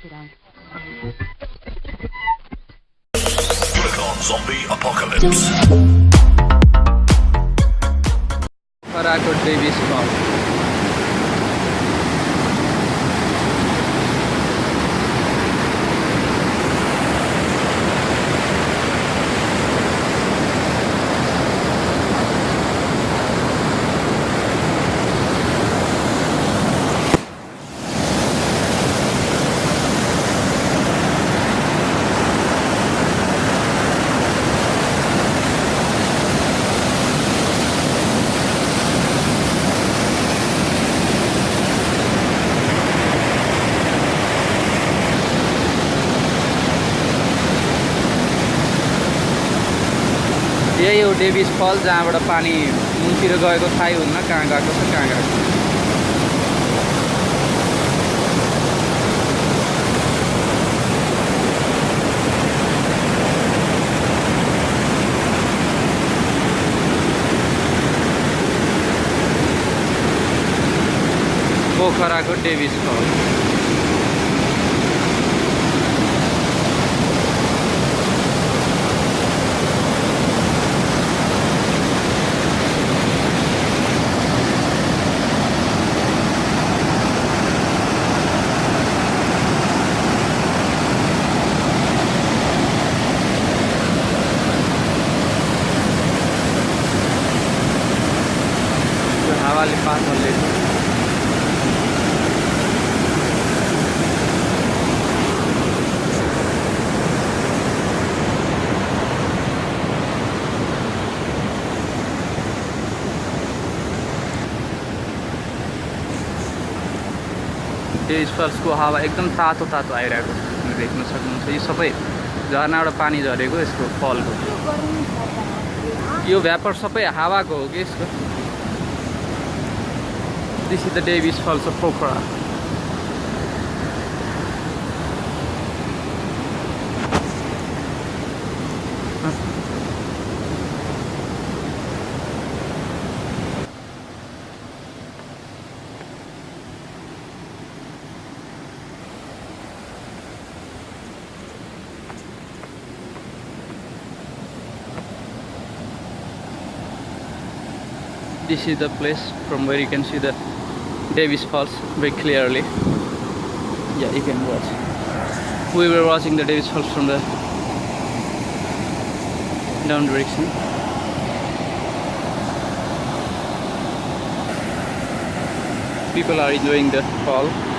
it out. Click on Zombie Apocalypse. Paracord Davis Fall. यही हो Davis फल जहाँबाट पानी मुनतिर गएको थाहै हुन्न कहाँ गएको छ कहाँ गएको पोखराको डेभिस फल हावाले पातले डेभिस फल्सको हावा एकदम तातो तातो आइरहेको छ देख्न सक्नुहुन्छ यो सबै झरनाबाट पानी झरेको यसको फलको यो भ्यापर सबै हावाको हो कि यसको This is the Davis Falls of Pokhara. This is the place from where you can see the Davis Falls very clearly. Yeah, you can watch. We were watching the Davis Falls from the down direction. People are enjoying the fall.